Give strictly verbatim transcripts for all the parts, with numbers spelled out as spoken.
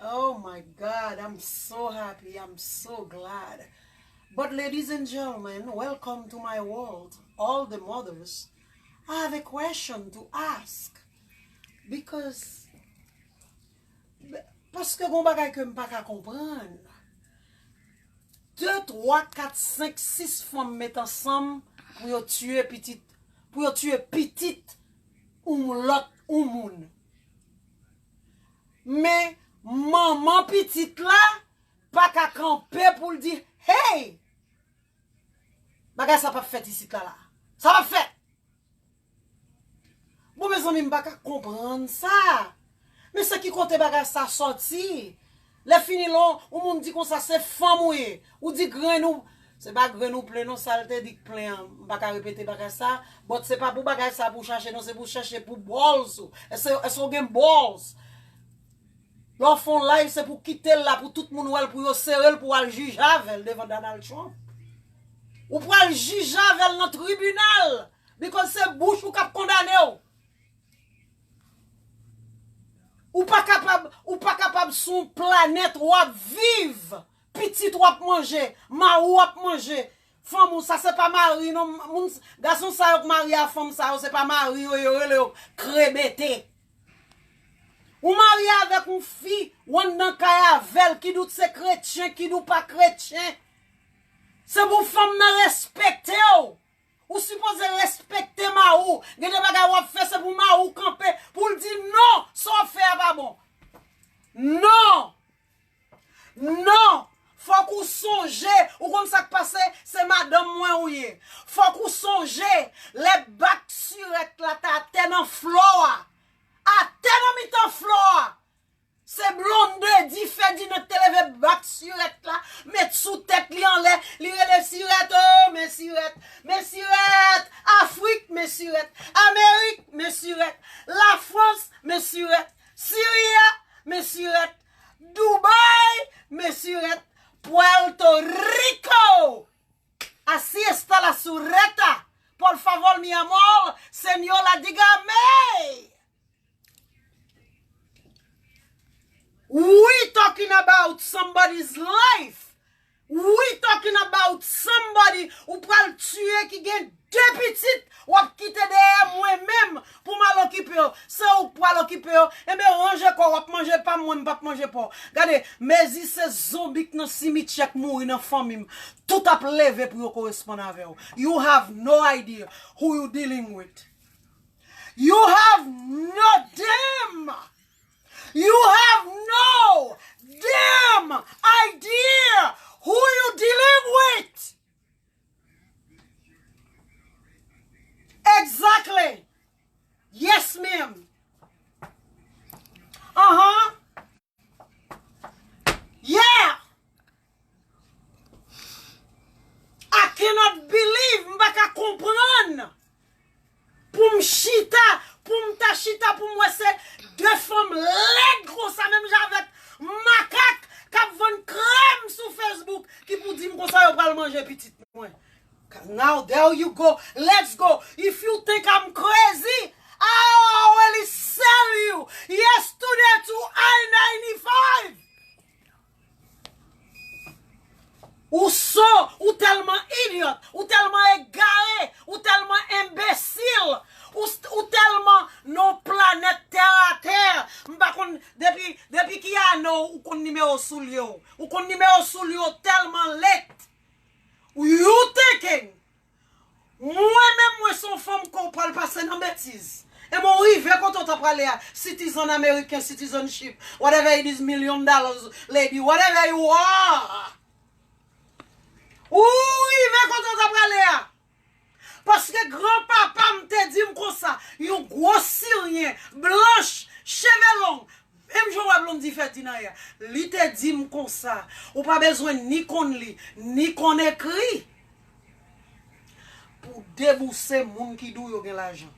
Oh my God, I'm so happy, I'm so glad. But ladies and gentlemen, welcome to my world, all the mothers. I have a question to ask. Because, paske gon bagay ke m pa ka konprann. De, twa, kat, senk, sis fanm met ansanm pou yo tiye pitit, pou yo tiye pitit yon lòt yon moun. Men manman pitit la pa ka kanpe pou l di, hey! Bagay sa p ap fèt isit la la. Sa p ap fèt. Bon, mezanmi, m pa ka konprann sa. Men se ki kote bagay sa sòti? Lè fini lè yon moun di konsa se fanm ou ye. Ou di grenn ou, se pa grenn ou plen non, sa l te di k plen an. M pa ka repete bagay sa. But se pa pou bagay sa pou w chache non, se pou w chache pou balls ou. Èske, èske w gen balls? Lè w fè yon live, se pou kite l la, pou tout moun wè l, pou yo sere l, pou w al jije avè l devan Donald Trump. Ou pral jije avè l nan tribinal, because se bouch ou k ap kondane w. Ou pa kapab, ou pa kapab sou yon planèt w ap viv, pitit w ap manje, mari w ap manje, fanm ou, sa se pa mari non, moun, gason sa yo k marye a fanm sa yo, se pa mari yo, yo rele yo krebete. Ou marye avèk yon fi, ou anndan kay avè l, kidou se kretyen, kidou pa kretyen. Se pou fanm nan respekte w. Ou sipoze respekte mari w. Gen de bagay w ap fè, se pou mari w kanpe, pou l di non, sa w ap fè a pa bon. Non! Non! Fòk ou sonje, ou konn sa k pase, se madanm mwen ou ye. Fòk ou sonje, lè bak sirèt la t atè nan flò a, atè nan mitan flò a, se Blondedy Ferdinand te leve bak sirèt la, met sou tèt li anlè, li rele sirèt, oh, men sirèt, men sirèt, Afrik, men sirèt, Amerik, men sirèt, Lafrans, men sirèt, Siri a, men sirèt, Dubai, men sirèt, Puerto Rico. Así está la sureta. Por favor, mi amor, señora, dígame. We talking about somebody's life. We talking about somebody ou pral tiye ki gen de pitit, w ap kite dèyè mwen menm pou m al okipe yo. Se ou k pral okipe yo. Enben, ranje kò w, w ap manje pa m, mwen m p ap manje pa w. Gade, mezi se zonbi k nan simityè k mouri nan fanmi m. Tout ap leve pou yo koresponn avè w. You have no idea who you dealing with. You have no damn, you have no damn idea who you dealing with. Exactly. Yes, ma'am. Uh-huh. Yeah! I cannot believe, m pa ka konprann. Pou m chita, pou m ta chita, pou m wè se de fanm lèd konsa, menm jan avèk makak k ap vann krèm sou Facebook, ki pou di m konsa yo pral manje pitit mwen. Now there you go. Let's go. If you think I'm crazy, I already sell you yesterday to I ninety-five. Ou so, ou tèlman idiot, ou tèlman egare, ou tèlman enbesil, ou, ou tèlman nan planèt tè atè. M pa konn, depi, depi ki ane w konn nimewo soulye w. Ou konn nimewo soulye w tèlman late. You thinking Mwen menm, mwen se yon fanm ke w pral pase nan betiz. E mwen rive kote w ta prale a, citizen american, citizenship, whatever it is, million dollars lady, whatever you are. Ou rive kote w ta prale a. Paske granpapa m te di m konsa, yon gwo siryen, blanch, cheve long, menm jan w wè Blondy Ferdinand ye a, li te di m konsa, ou pa bezwen ni konn li, ni konn ekri pou debouse moun ki di w yo gen lajan.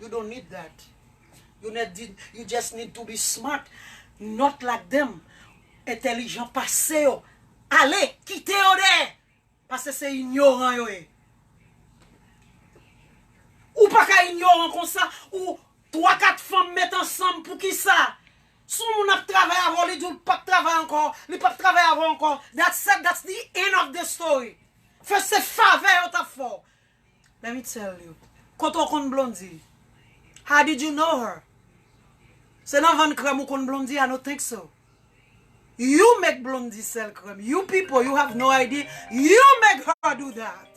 You don't need that. You need, you just need to be smart, not like them. Entèlijan pase yo. Ale, kite yo dèyè. Paske se inyoran yo ye. Ou pa ka inyoran konsa, ou, twa kat fanm met ansanm, poukisa? Si yon moun ap travay avè w, li di w l p ap travay ankò, li p ap travay avè w ankò. That's it, that's the end of the story. Fè se favè yo t ap fè w. Let me tell you. Kote w konn Blondie? How did you know her? Se nan vann krèm ou konn Blondie? I don't think so. You make Blondie sell krèm. You people, you have no idea. You make her do that.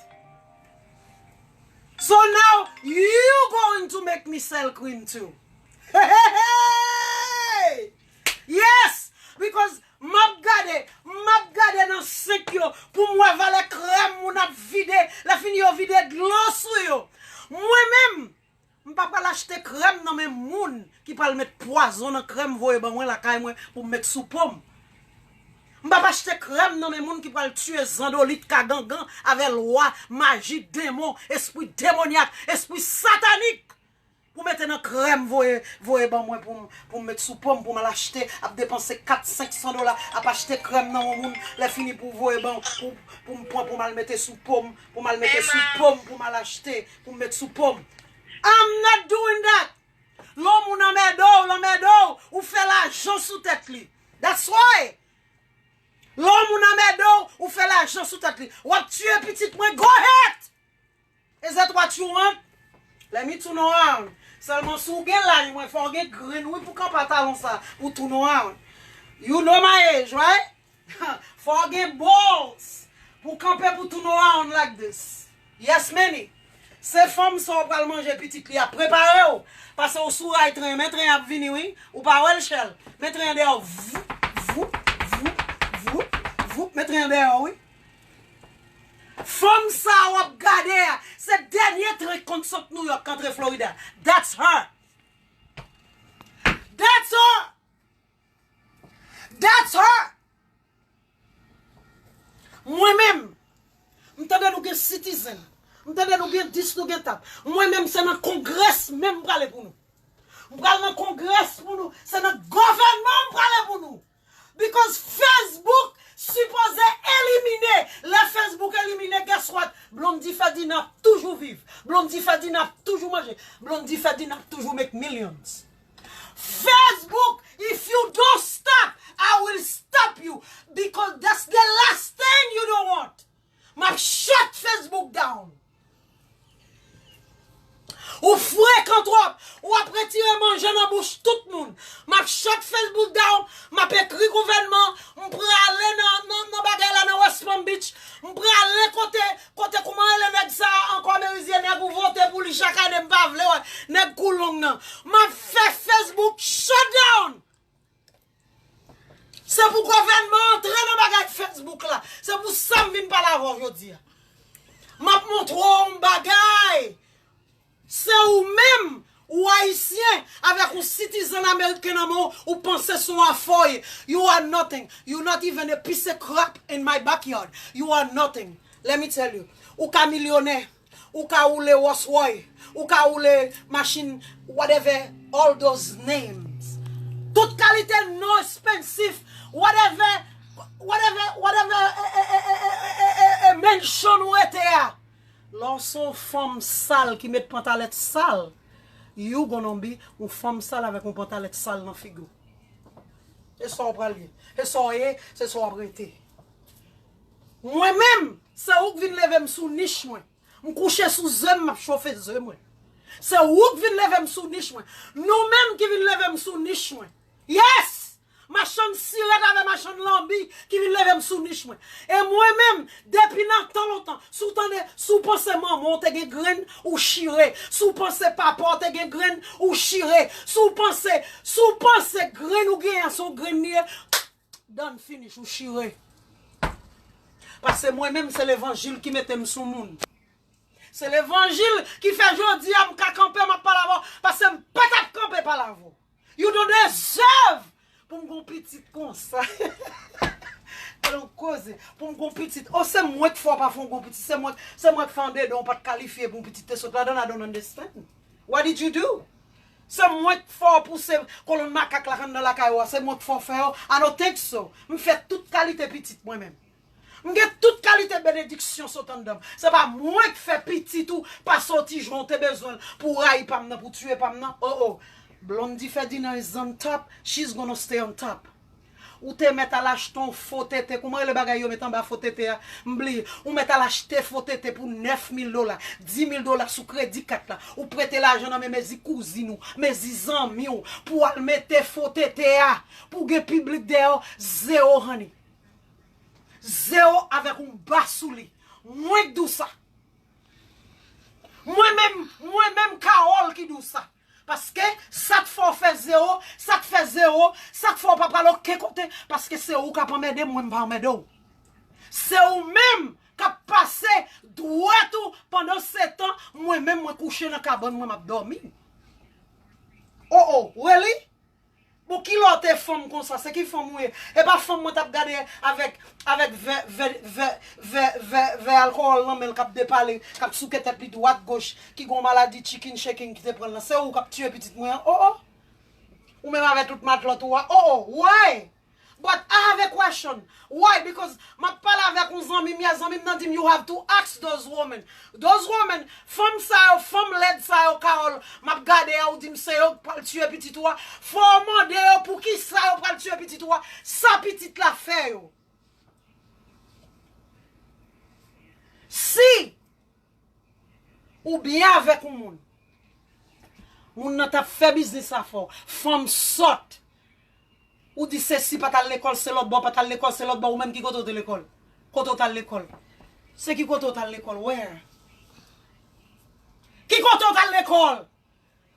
So now you going to make me sell cream too. Hey, hey, hey, hey! Yes, because m ap gade, m ap gade nan senk yo pou m wè valè krèm moun ap vide. Lè fini yo vide dlo sou yo. Mwen menm, m pa pral achte krèm nan men moun ki pral met pwazon nan krèm voye ban mwen lakay mwen pou m met sou po m. M p ap achte krèm nan men moun ki pral tiye zandolit, kagangan avè lwa, maji, denmon, espri demonyak, espri satanik pou mete nan krèm voye, voye ban mwen pou m, pou m met sou po m, pou m al achte, ap depanse kat, senk san dola, ap achte krèm nan yon moun, lè fini pou voye ban, pou, pou m pran, pou m al mete sou po m, pou m al mete sou po m, pou m al achte, pou m met sou po m. I'm not doing that. Lè yon moun anmède w, l anmède w, ou fè lajan sou tèt li. That's why. Lè yon moun anmède w, ou fè lajan sou tèt li. W ap tiye pitit mwen, go ahead! Is that what you want? Let me turn around. Sèlman si w gen laj mwen, fò w gen grenn wi pou kanpe a talon sa, pou turn around. You know my age, right? Fò w gen balls pou kanpe pou turn around like this. Yes, many. Se fanm sa w pral manje pitit li a. Prepare w. Pase w sou ray tren. Men tren ap vini, wi. Ou pa wè l, Shell? Men tren an dèyè w. Voup, voup, voup, voup, voup. Men tren an dèyè w, wi. Fanm sa w ap gade a, se dènye tren k konn sot New York k antre Florida. That's her. That's her. That's her. Mwen menm, m tande nou gen Citizen. M tande nou gen dis, nou gen tab. Mwen menm, se nan Congress menm m prale pou nou. M pral nan Congress pou nou. Se nan gouvènman m prale pou nou. Because Facebook sipoze elimine. Lè Facebook elimine, guess what? Blondie Ferdinand ap toujou viv. Blondie Ferdinand ap toujou manje. Blondie Ferdinand ap toujou make millions. Facebook, if you don't stop, I will stop you. Because that's the last thing you don't want. M ap shut Facebook down. Ou frekan twòp. Ou ap retire manje nan bouch tout moun. M ap shut Facebook down. M ap ekri gouvènman. M prale nan, nan, nan bagay la nan West Palm Beach. M prale kote, kote kouman rele nèg sa a ankò, Merizye, nèg ou vote pou li chak ane, m pa vle wè nèg kou long nan. M ap fè Facebook shut down. Se pou gouvènman antre nan bagay Facebook la. Se pou sa m vin pale avè w jodi a. M ap montre w yon bagay. Se ou menm, ou ayisyen, avèk yon citizen ameriken nan men w, ou panse se yon afòy. You are nothing. You not even a piece of crap in my backyard. You are nothing. Let me tell you. Ou ka milyonè. Ou ka woule Rolls Royce, ou ka woule machin, whatever, all those names. Tout kalite non expensive, whatever, whatever, whatever, eh, eh, eh, eh, eh, eh, eh, eh, mansion ou rete a. Lè w se yon fanm sal ki met pantalèt sal, you gonna be yon fanm sal avèk yon pantalèt sal nan figi w. E sa w pral ye. E sa w ye, se sa w ap rete. Mwen menm, se ou k vin leve m sou nich mwen. M kouche sou ze m, m ap chofe ze mwen. Se ou k vin leve m sou nich mwen. Nou menm ki vin leve m sou nich mwen. Yes! Machann sirèt avè machann lanbi ki vin leve m sou nich mwen. E mwen menm, depi nan tan lontan, si w tande, si w panse manman w te gen grenn, ou chire. Si w panse papa w te gen grenn, ou chire. Si w panse, si w panse grenn ou genyen an se yon grenn li ye, done finish, ou chire. Paske mwen menm, se levanjil ki mete m sou moun. Se levanjil ki fè jodi a m ka kanpe, m ap pale avè w, paske m pa t ap kanpe pale avè w. You don't deserve pou m gon pitit konsa. Alon koze, pou m gon pitit. Oh, se mwen k fè w pa fè w gon pitit, se mwen, se mwen k fè andedan w pa t kalifye pou yon pitit te sot ladan, I don't understand. What did you do? Se mwen k fè w pouse kolonn makak la anndan lakay ou a, se mwen k fè w fè yo. I don't think so. M fè tout kalite pitit mwen menm. M gen tout kalite kalite benediksyon sot anndan m. Se pa mwen k fè pitit ou pa soti jan w te bezwen l pou w rayi pa m nan, pou w tiye pa m nan. Oh, oh. Blondie Ferdinand is on top, she's gonna stay on top. Ou te mèt al achte yon fo tete, kouman rele bagay yo met anba fo tete a? M bliye. Ou mèt al achte fo tete pou nèf mil dola, dis mil dola sou kredi kat la. Ou prete lajan nan men mezi kouzin ou, mezi zanmi w, pou w al mete fo tete a, pou w gen piblik dèyè w, zewo, honey. Zewo avèk yon ba sou li. Mwen k di w sa. Mwen menm, mwen menm Carole ki di w sa. Paske sa k fè w fè zewo, sa k fè zewo, sa k fè w pa pral okenn kote, paske se ou k ap anmède m, mwen m pa anmède w. Se ou menm k ap pase dwèt ou pandan se tan, mwen menm mwen kouche nan kabann mwen m ap dòmi. Oh, oh, really? Bon, kilè w te fanm konsa, se ki fanm ou ye? E pa fanm mwen t ap gade avèk, avèk vè, vè, vè, vè, vè, vè alkòl nan men l k ap depale, k ap souke tèt li dwat goch, ki gon maladi chicken shaking ki te pran l lan. Se ou k ap tiye pitit mwen an? Oh, oh. Ou menm avèk tout matlòt ou a. Oh, oh, why? But I have a question. Why? Because m ap pale avèk yon zanmi m yè, zanmi m nan di m, "You have to ask those women." Those women, fanm sa yo, fanm lèd sa yo, Carole, m ap gade a, ou di m se yo k pral tiye pitit ou a. Fò w mande yo poukisa yo pral tiye pitit ou a, sa pitit la fè yo. Si ou byen avèk yon moun, moun nan t ap fè biznis afè w, fanm sòt. Ou di se si pa t al lekòl, se lòt bò, pa t al lekòl, se lòt bò, ou menm ki kote w te lekòl? Kote w t al lekòl? Se ki kote w t al lekòl? Where? Ki kote w t al lekòl?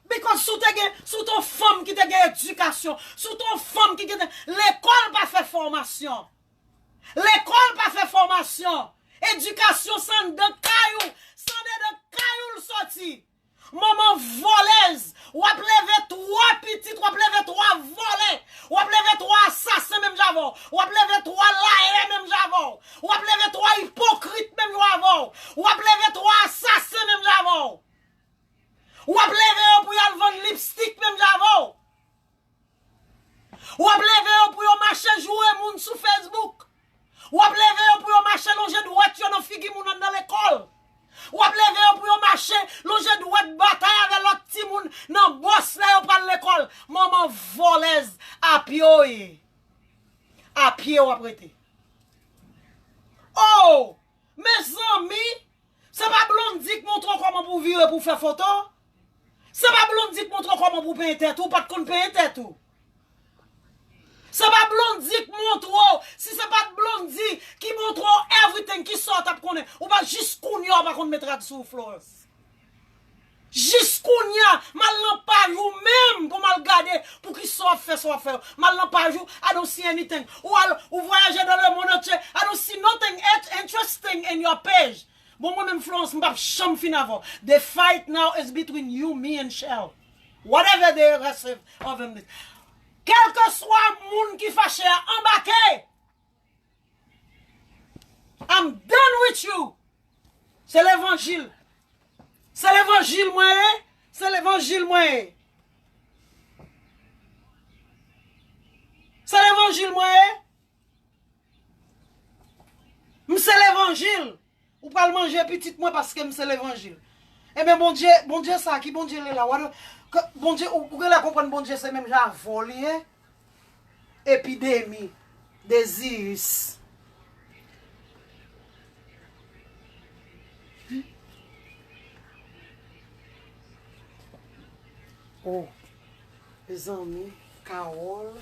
Because si w te gen, si w te yon fanm ki te gen edikasyon, si w te yon fanm ki gen, lekòl pa fè fòmasyon. Lekòl pa fè fòmasyon. Edikasyon se anndan kay ou, se anndan kay ou l soti. Manman vòlèz, w ap leve twa pitit, w ap leve twa vòlè, w ap leve twa asasen menm jan avè w, w ap leve twa layè menm jan avè w, w ap leve twa ipokrit menm jan avè w, w ap leve twa asasen menm jan avè w, w ap leve yo pou y al vann lipstik menm jan avè w. W ap leve yo pou yo mache joure moun sou Facebook. W ap leve yo pou yo mache lonje dwèt yo nan figi moun anndan lekòl. W ap leve yo pou yo mache lonje dwèt batay avè lòt timoun nan bòs lè yo pral lekòl. Manman vòlèz, apye w ye. Apye w ap rete. Oh! Mezanmi, se pa Blondy k montre w kòman pou w vire pou w fè foto? Se pa Blondy k montre w kòman pou w penyen tèt ou, ou pa t konn penyen tèt ou. Se pa Blondy k montre w, si se pa t Blondy ki montre w everything, kisa w t ap konnen? Ou pa jis kounye a w pa konn met rad sou ou, Florence. Jis kounye a, m al nan paj ou menm pou m al gade poukisa w ap fè sa w ap fè yo. M al nan paj ou, I don't see anything. Ou al, ou vwayaje dans le monde entier, I don't see nothing in- interesting in your page. Bon, mwen menm, Florence, m p ap janm fin avè w. The fight now is between you, me and Shell. Whatever the rest of, of them. Kèlkeswa moun ki fache a, anbake! I'm done with you. Se levanjil. Se levanjil mwen ye. Se levanjil mwen ye. Se levanjil mwen ye. M se levanjil. Ou pral manje pitit mwen paske m se levanjil. Ebyen, Bondye, Bondye sa, ki Bondye li la? Wado, ke Bondye, ou, ou genlè konprann Bondye se menm jan avè w li ye. Epidemi, Deziyis. Oh, mezanmi, Carole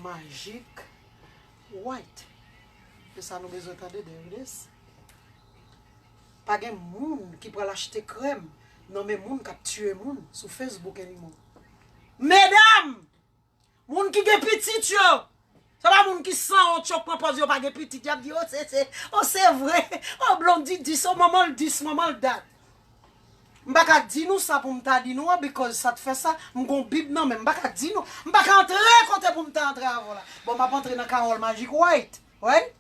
Magic White. Se sa nou bezwen tande, there it is. Pa gen moun ki pral achte krèm nan men moun k ap tiye moun sou Facebook anymore. Medam! Moun ki gen pitit yo, se pa moun ki sanwont yo k pran pòz yo pa gen pitit, y ap di, "Oh, se, se, oh, se vre. Oh, Blondy dis, oh, manman l dis, manman l dat." M pa ka di nou sa pou m ta di nou an, because sa t fè sa, m gon bib nan men m, m pa ka di nou, m pa ka antre kote pou m ta antre avè w la. Bon, m ap antre nan Carole Magic White, right?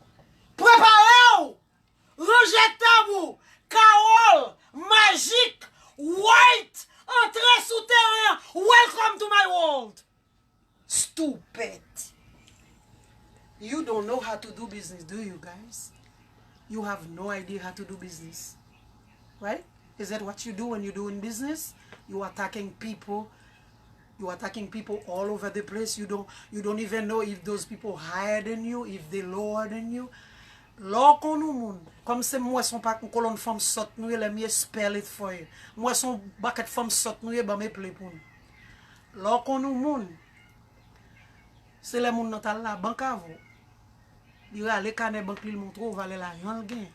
Prepare w! Ranje tab ou! Carole Magic White antre sou teren an! Welcome to my world! Stupid! You don't know how to do business, do you guys? You have no idea how to do business. Right? Is that what you do when you doing business? You attacking people. You attacking people all over the place. You don't you don't even know if those people higher than you, if they lower than you. Lè w konn yon moun, kòm se m wè se yon pa- yon kolonn fanm sòt nou ye, let me spell it for you. M wè se yon bakèt fanm sòt nou ye, ban m eple pou nou. Lè w konn yon moun, se lè moun nan t al labank avè w. Li rale kanè bank li, l montre w valè lajan l gen.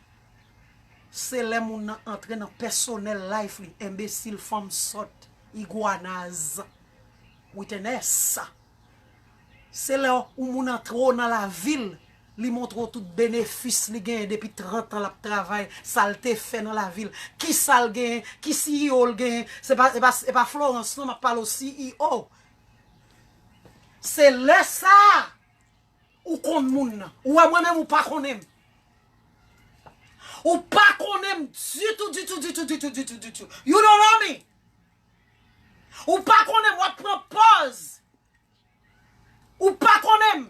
Se lè moun nan antre nan personal life li, enbesil, fanm sòt, igwanaz, with an S. Se lè yon moun antre w nan lavi l, li montre w tout benefis li genyen depi trant an l ap travay, sa l te fè nan lavi l, kisa l genyen, ki C E O l genyen. Se pa, e pa, e pa Florence non, m ap pale w C E O. Se lè sa a, ou konn moun nan. Ou wè mwen menm, ou pa konnen m. Ou pa konnen m ditou, ditou, ditou, ditou, ditou, ditou. You don't know me. Ou pa konnen m, w ap pran pòz. Ou pa konnen m.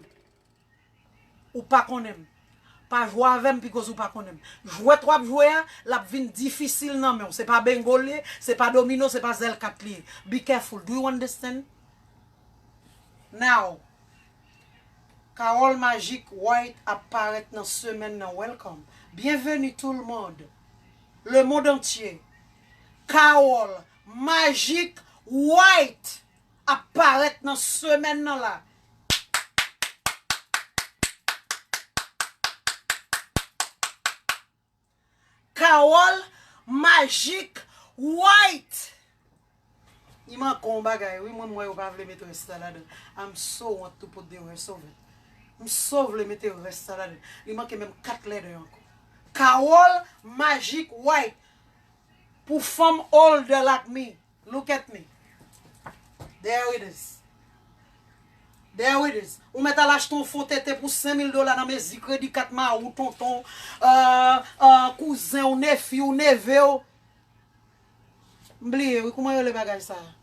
Ou pa konnen m. Pa jwe avè m, because ou pa konnen m. Jwèt w ap jwe a, l ap vin difisil nan men w. Se pa bengo l ye, se pa domino, se pa zèl kat li ye. Be careful. Do you understand? Now, Carole Magic White ap parèt nan semèn nan. Welcome. Byenveni tout le monde. Le monde entier. Carole Magic White ap parèt nan semèn nan la. Carole Magic White. Li manke yon bagay, wi, mwen, m wè yo pa vle mete rès la ladan. I'm so want to put the rest of it. M so vle mete rès la ladan. Li manke menm kat lèdè ankò. Carole Magic White. Pou fanm older like me. Look at me. There it is. There it is. Ou mèt al achte yon fo tete pou senk mil dola nan mezi kredi kat mari w, tonton w, euh, euh, kouzen w, nefi w, neve w. M bliye, wi, kouman yo rele bagay sa a?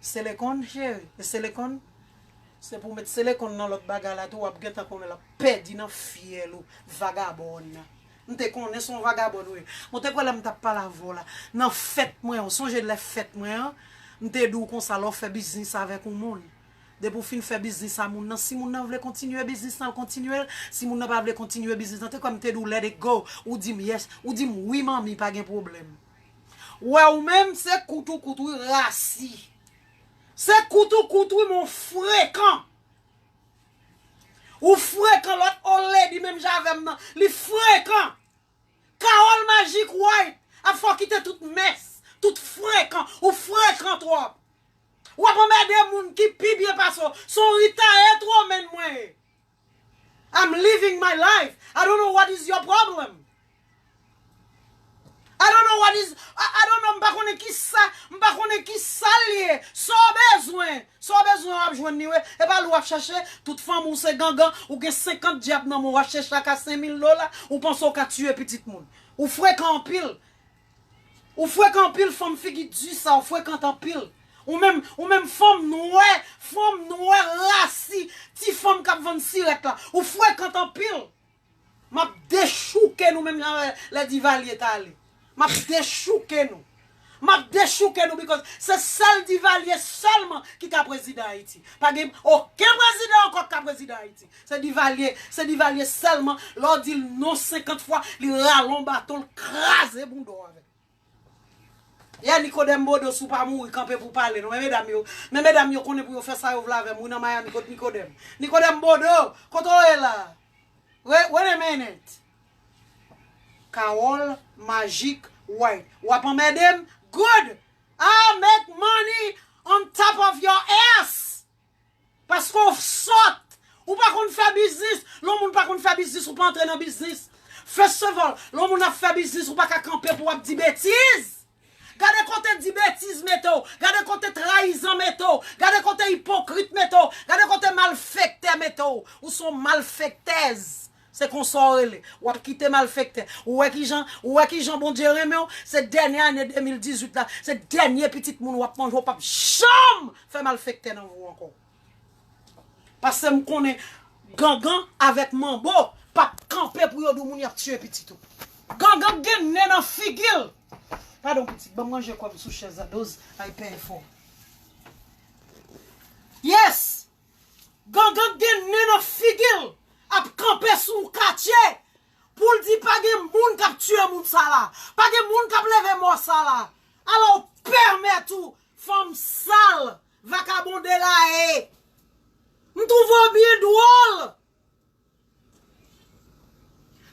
Silikòn, cheri. E silikòn? Se pou w met silikòn nan lòt bagay la tou, w ap gentan konnen l ap pèdi nan fyèl ou, vagabòn. M te konnen se yon vagabòn ou ye. Mwen te kwè lè m t ap pale avè w la. Nan fèt mwen, w sonje lè fèt mwen an, m te di w konsa, lè w fè biznis avèk yon moun, depi w fin fè biznis a moun nan, si moun nan vle kontinye biznis lan, l kontinye l. Si moun nan pa vle kontinye biznis lan, te kwè m te di w let it go. Ou di m yes, ou di m wi manmi, pa gen pwoblèm. Wè ou menm, se kout ou kout wi, rasi. Se kout ou kout wi, mon frekan. Ou frekan, lòt old lady menm jan avè m nan, li frekan. Carole Magic White ap fè w kite tout mès, tout frekan. Ou frekan twòp. W ap anmède moun ki pi byen pase w. Se yon retired woman mwen ye. I'm living my life. I don't know what is your problem. I don't know what is, I, I don't know, m pa konnen ki sa, m pa konnen ki sa l ye. Sa w bezwen, sa w bezwen w ap jwenn li wi. E pa li w ap chèche, tout fanmi w se gangan, ou gen senkant dyab nan men w, w ap chèche ak senk mil dola, ou panse w ka tiye pitit moun. Ou frekan anpil. Ou frekan anpil, fanm figi di sa, ou frekan anpil. Ou menm, ou menm fanm nwè, fanm nwè rasi, ti fanm k ap vann sirèt la. Ou frekan anpil. M ap dechouke nou menm jan lè Divalye t ale. M ap dechouke nou. M ap dechouke nou because se sèl Divalye sèlman ki ka prezidan Ayiti. Pa gen okenn prezidan ankò ki ka prezidan Ayiti. Se Divalye, se Divalye sèlman. Lè w di l non senkant fwa, li rale yon baton, l kraze bouda w avè l. Yè Nikodèm Bodo, si w pa mouri, kanpe pou w pale non. Men medam yo, men medam yo konnen pou yo fè sa yo vle avè m wi nan Miami, kot Nikodèm? Nikodèm Bodo, kote w ye la? Wait, wait a minute. Carole Magic White. W ap anmède m? Good. I make money on top of your ass. Paske w sòt. Ou pa konn fè biznis. Lè yon moun pa konn fè biznis, ou pa antre nan biznis. First of all, lè yon moun ap fè biznis, ou pa ka kanpe pou w ap di betiz. Gade kote di betiz mete w. Gade kote trayizan mete w. Gade kote ipokrit mete w. Gade kote malfektè mete w. Ou se yon malfektèz. Se konsa w rele. W ap kite malfektè. Ou wè kijan, ou wè kijan Bondye renmen w? Se dènye ane de mil dizuit la. Se dènye pitit moun w ap manje. W p ap janm fè malfektè nan vi w ankò. Paske m konnen gangan avèk manbo p ap kanpe pou yo Ou di moun y ap tiye pitit ou. Gangan gen nen nan figi l. Padon pitit, ban m ranje kò m sou chèz la, doz ay pè fò. Yes! Gangan gen nen nan figi l, ap kanpe sou katye pou l di pa gen moun k ap tiye moun sa la, pa gen moun k ap leve mò sa la. Alò w pèmèt ou, fanm sal, vakabon delaye. M twouve w byen dwòl.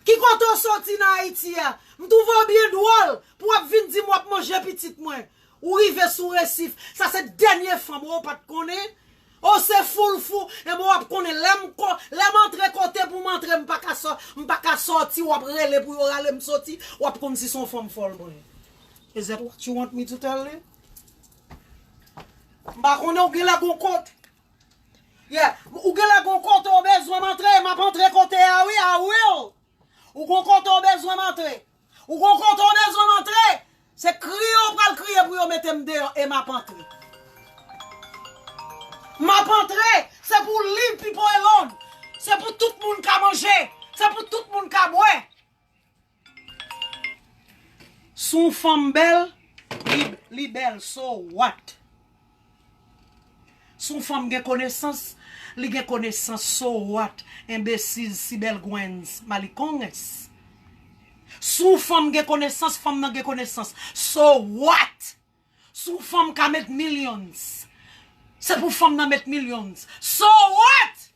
Ki kote w soti nan Ayiti a? M twouve w byen dwòl pou w ap vin di m w ap manje pitit mwen. Ou rive sou resif. Sa se dènye fanm ou pa t konnen. Ou se foulfou. Enben w ap konnen lè m ko, lè m antre kote pou m antre, m pa ka sò, m pa ka sòti, w ap rele pou yo rale m soti. W ap konn si se yon fanm fòl mwen. Is that what you want me to tell you? M pa konnen, ou genlè gon kote. Yeah, ou genlè gon kote ou bezwen m antre, m ap antre kote a wi, I will. Ou gon kote ou bezwen m antre. Ou gon kote ou bezwen m antre. Se kriye ou pral kriye pou yo mete m deyò e m ap antre. M ap antre. Se pou leave people alone. Se pou tout moun ka manje. Se pou tout moun ka bwè. Si yon fanm bèl, li, li bèl, so what? Si yon fanm gen konesans, li gen konesans, so what? Enbesil, sibèl gwenz, malikonges. Si yon fanm gen konesans, fanm nan gen konesans, so what? Si yon fanm ka met millions, se pou fanm nan met millions, so what?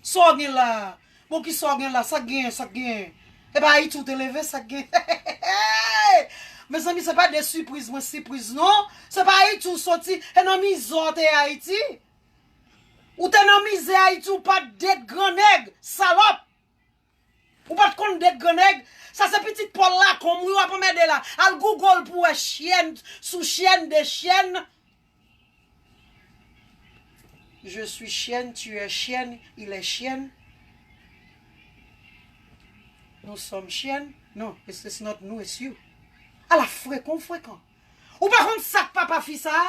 Sa w gen la? Bon, ki sa w gen la? Sa k genyen, sa k genyen? E pa Ayiti w te leve, sa k genyen? Mezanmi, se pa de sipriz mwen sipriz non. Se pa Ayiti w soti, e nan mizè w te Ayiti. Ou te nan mizè Ayiti, ou pa t date gran nèg, salòp. Ou pa t konn date gran nèg. Sa se pitit Pòl Lakonm wi w ap anmède la. Al Google pou wè chyèn sou chyèn de chyèn. Je suis chienne, tu es chienne, il est chienne. Nous sommes chiennes. Non, it's, it's not nous, it's you. Ala frekan, frekan. Ou pa konn sa k papa fi sa a?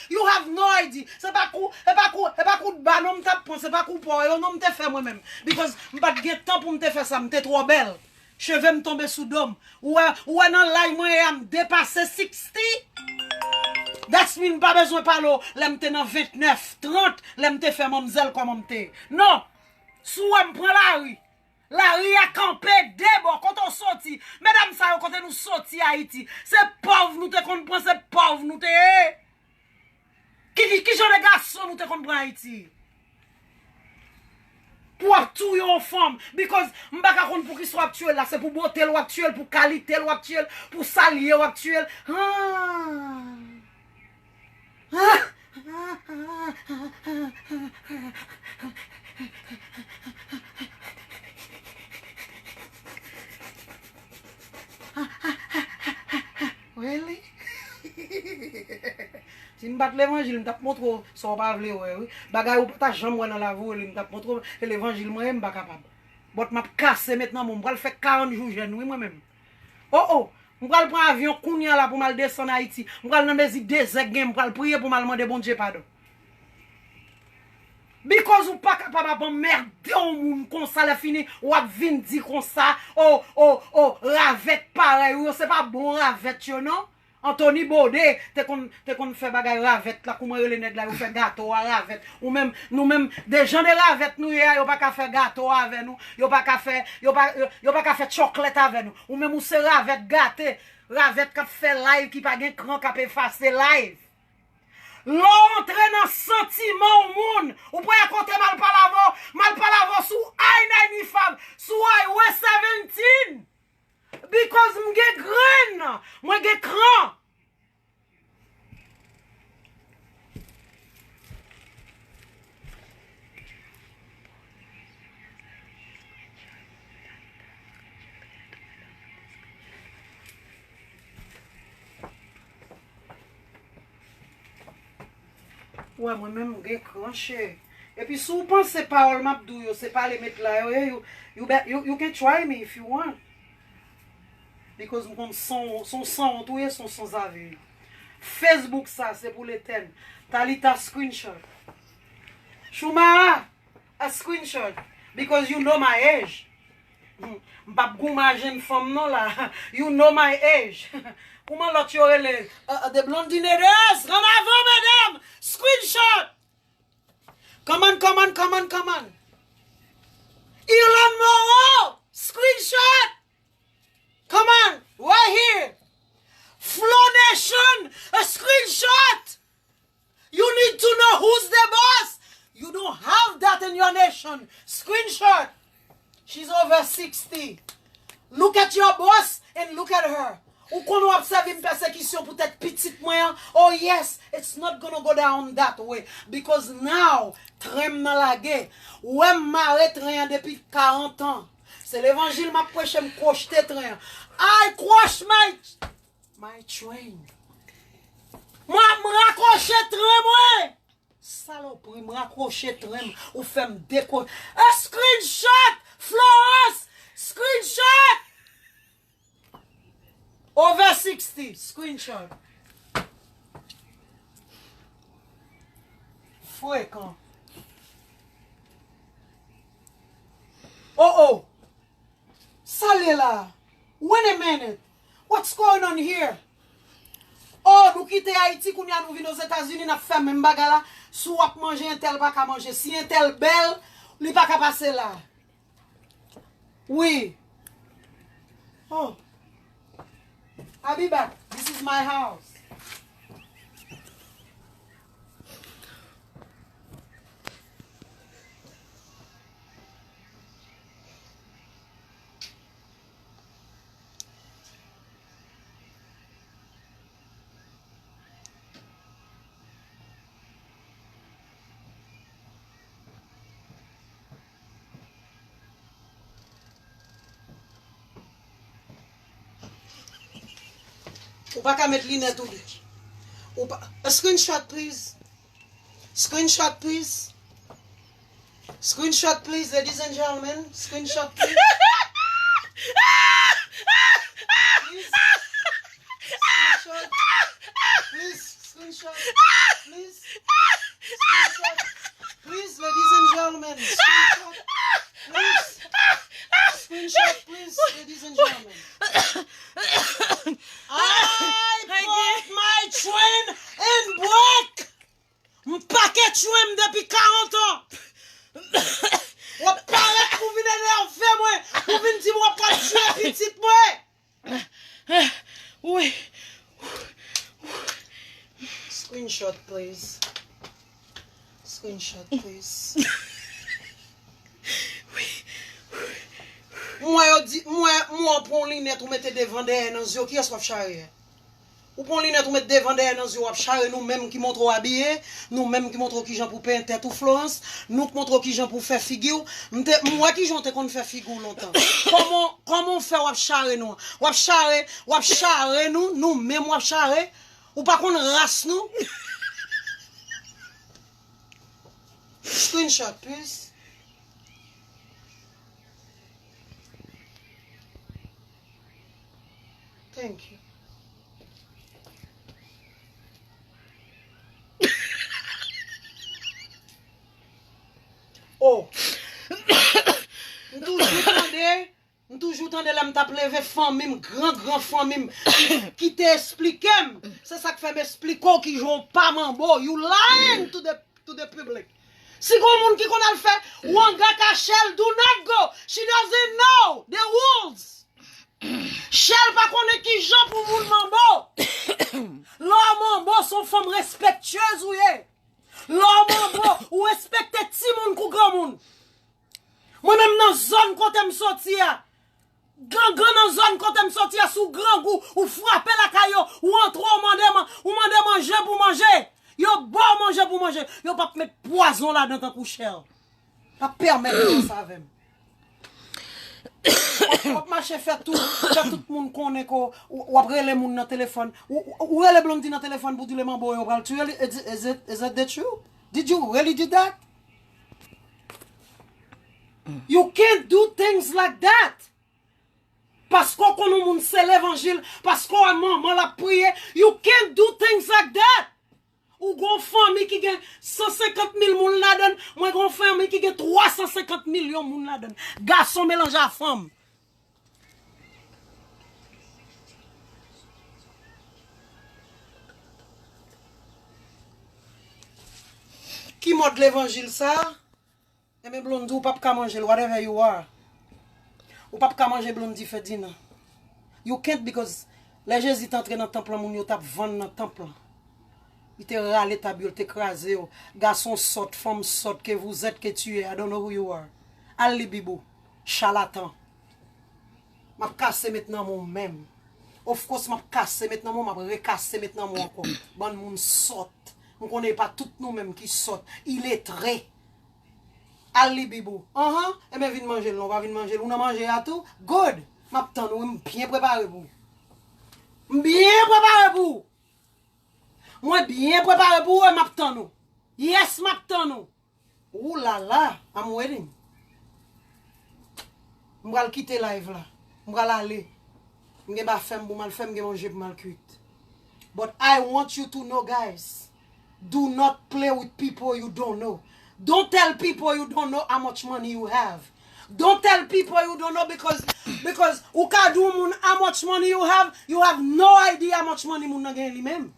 You have no idea. Se pa kou, e pa kou, e pa kou dba non m t ap pran, se pa kou paw yo non m te fè mwen menm. Because m pa t gen tan pou m te fè sa, m te twò bèl. Cheve m tonbe sou do m. Ou wè, ou wè nan laj mwen ye a, m depase sixty. That's mean m pa bezwen pale w lè m te nan ventnèf, trant, lè m te fè manmzèl kòman m te ye. Non. Si w wè m pran lari, lari a kanpe de bò. Kote w soti? Medam sa yo, kote nou soti Ayiti? Se pòv nou te konn pran, se pòv nou te ye. Ki, ki, ki jan de gason nou te konn pran Ayiti? Pou w ap touye yon fanm. Because m pa ka konn poukisa w ap tiye l la. Se pou bote l w ap tiye l, pou kalite l w ap tiye l, pou sa l ye w ap tiye l. Ah. Ah. Really? Si m pa t levanjil, m t ap montre w sa w pa vle wè, wi. Bagay ou pa ta janm wè nan lavi w, li m t ap montre w, e levanjil mwen ye, m pa kapab. But m ap kase met nan men w, m pral fè karant jou jèn, wi, mwen menm. Oh, oh, m pral pran avyon kounye a la pou m al desann Ayiti. M pral nan mezi dezè k gen, m pral priye pou m al mande Bondye padon. Because ou pa kapab ap anmède yon moun konsa, lè fini, w ap vin di konsa, oh, oh, oh, ravèt parèy ou yo, se pa bon ravèt yo, non. Anthony Baudet te konn, te konn fè bagay ravèt la, kouman rele nèg la, yo fè gato a ravèt. Ou menm, nou menm, de jan de ravèt nou ye a, yo pa ka fè gato avè nou, yo pa ka fè, yo pa, yo, yo pa ka fè chocolate avè nou. Ou menm, ou se ravèt gate, ravèt k ap fè live, ki pa gen kran, k ap efase live. Lè w antre nan santiman w moun, ou pa wè kote m al pale avè w, m al pale avè w sou I ninety-five, sou Highway seventeen. Because m gen grenn, mwen gen kran. Ou wè, mwen menm m gen kran, cheri. Epi si w panse pawòl m ap di w yo, se pale met la yo ye, you, you, bet- you, you can try me if you want. Because m konn son, son sanwont ou ye, son sanzave. Facebook sa, se pou letèn. Talita screenshot. Choumara, a screenshot. Because you know my age. M p ap goumen a jenn fanm non la. You know my age. Kouman lòt yo rele? Uh, uh, the blondinators. Ann avan, medam. Screenshot. Come on, come on, come on, come on. Ilon Moro. Screenshot. Come on. Right here. Flow Nation. A screenshot. You need to know who's the boss. You don't have that in your nation. Screenshot. She's over sixty. Look at your boss and look at her. Ou konn w ap sèvi m pèsekisyon poutèt pitit mwen an? Oh yes, it's not gonna go down that way. Because now, tren m nan lage. Ou wè m mare tren an depi karant an. Se levanjil m ap preche, m kwochte tren an. I crush my, my train. Mwen, m rakwoche tren mwen. Salopri, m rakwoche tren m, ou fè m dekwo-, a screenshot! Florence! Screenshot! Over sixty, screenshot. Frekan. Oh, oh. Sa l ye la? Wait a minute. What's going on here? Oh, nou kite Ayiti, kounye a nou vin Ozetazini, n ap fè menm bagay la. Si w ap manje, entèl pa ka manje. Si entèl bèl, li pa ka pase la. Wi. Oh. I'll be back. This is my house. Ou pa ka met linèt ou. Ou pa, a screenshot, please. Screenshot, please. Screenshot, please, ladies and gentlemen. Screenshot, please. Please. Screenshot. Please, screenshot. Please. Screenshot. Please, ladies and gentlemen. Screenshot. Please. Screenshot, please, ladies and gentlemen. I put my train in brake. M pake tren m depi karant an. W ap parèt pou vin enève mwen, pou vin di m w ap pral tiye pitit mwen. Wi. Screenshot, please. Screenshot, please. M wè yo di, m wè, m wè w pran yon linèt ou mete devan dèyè nan zye w, kiyès w ap chare a? Ou pran yon linèt ou met devan dèyè nan zye w ap chare nou menm ki montre w abiye, nou menm ki montre w kijan pou penyen tèt ou Florence, nou k montre w kijan pou fè figi w. M te, m wè kijan w te konn fè figi w lontan. Kòman, kòman w fè w ap chare nou an? W ap chare, w ap chare nou, nou menm w ap chare. Ou pa konn ras nou? Screenshot, please. Thank you. Oh. M toujou tande, m toujou tande lè m t ap leve fanmi m, gran gran fanmi m, ki, ki te esplike m. Se sa k fè m esplike w kijan w pa manbo. You lying to the, to the public. Si gon moun ki konn al fè wanga ka Shell, do not go. She doesn't know the rules. Shell pa konnen kijan pou moun manbo. Lè w manbo, se yon fanm respektyez ou ye. Lè w manbo, ou respekte timoun kou granmoun. Mwen menm nan zòn kote m soti a, gangan nan zòn kote m soti a, si w grangou, ou frape lakay yo, ou antre, ou mande man-, ou mande manje pou manje. Yo ba w manje pou manje. Yo p ap met pwazon ladan tankou Shell. Pa pèmèt yo fè sa avè m. W ap, w ap mache fè tou, fè tout moun konnen ke w, w ap rele moun nan telefòn. Ou, ou, ou rele Blondie nan telefòn pou di l manbo yo pral tiye li. Is it, is it, is it the truth? Did you really do that? You can't do things like that. Paske w konn yon moun se levanjil, paske w wè manman l ap priye, you can't do things like that. Ou gon fanmi ki gen san senkant mil moun ladan l, mwen gon fanmi ki gen twa san senkant milyon moun ladan l. Gason melanje a fanm. Ki mòd levanjil sa? Enben Blondie, ou p ap ka manje l, whatever you are. Ou p ap ka manje Blondie Ferdinand. You can't because lè Jezi t antre nan tanp lan, moun yo t ap vann nan tanp lan. Li te rale tab yo, li te kraze yo. Gason sòt, fanm sòt, que vous êtes, que tu es, I don't know who you are. Al li Bib ou, chalatan. M ap kase met nan men w menm. Of course, m ap kase met nan men w, m ap rekase met nan men w ankò. Bann moun sòt. M konnen e pa tout nou menm ki sòt. Iletre. Al li Bib ou. Anhan, enben vin manje l non, ou pa vin manje l. Ou nan manje a tou? Good. M ap tann ou, m byen prepare pou ou. M byen prepare pou ou. Mwen byen prepare pou ou e m ap tann ou. Yes, m ap tann ou. Ou la la, I'm waiting. M pral kite live la. M pral ale. M gen ba fè m pou m al fè, m gen manje pou m al kuit. But I want you to know, guys, do not play with people you don't know. Don't tell people you don't know how much money you have. Don't tell people you don't know because because ou ka di yon moun how much money you have, you have no idea how much money moun nan gen li menm.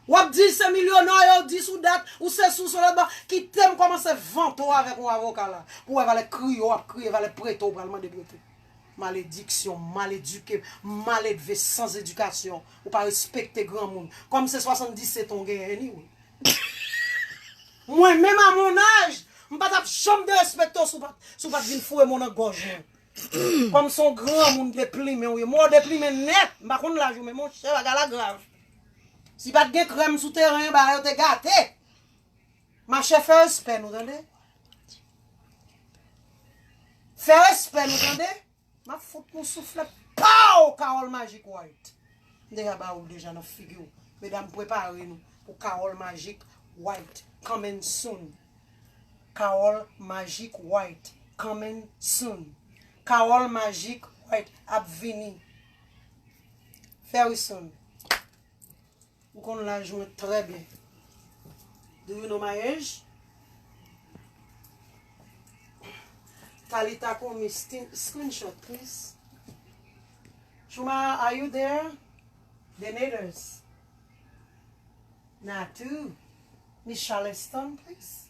W ap di se milyonè yo, dis ou dat, ou sesi ou se lòt bò. Kite m kòmanse vante w avèk yon avoka la. Pou w wè valè kriye w ap kriye, valè prete w pral mande prete. Malediksyon, mal edike, mal edve, sans edikasyon. Ou pa respekte granmoun. Kòm se swasanndisèt an w genyen anyway. Mwen menm a mon âge, m pa t ap janm derespekte w si w pa t, si w pa t vin foure men w nan gòj mwen. Kòm se yon granmoun deplimen w ye. Mwen w deplimen nèt. M pa konn laj ou men monchè bagay la grav. Si pa t gen krèm sou teren an, bagay yo te gate. Machè fè respè nou tande. Fè respè nou tande. M ap fout nou souflèt. Pow! Carole Magic White. M deja ba ou l deja nan figi w. Medam, prepare nou pou Carole Magic White coming soon. Carole Magic White coming soon. Carole Magic White ap vini. Very soon. Ou konn laj mwen trè byen. Do you know my age? Talita Kumi, screenshot, please. Chuma, are you there? Donators. Natu. Miss Charleston, please.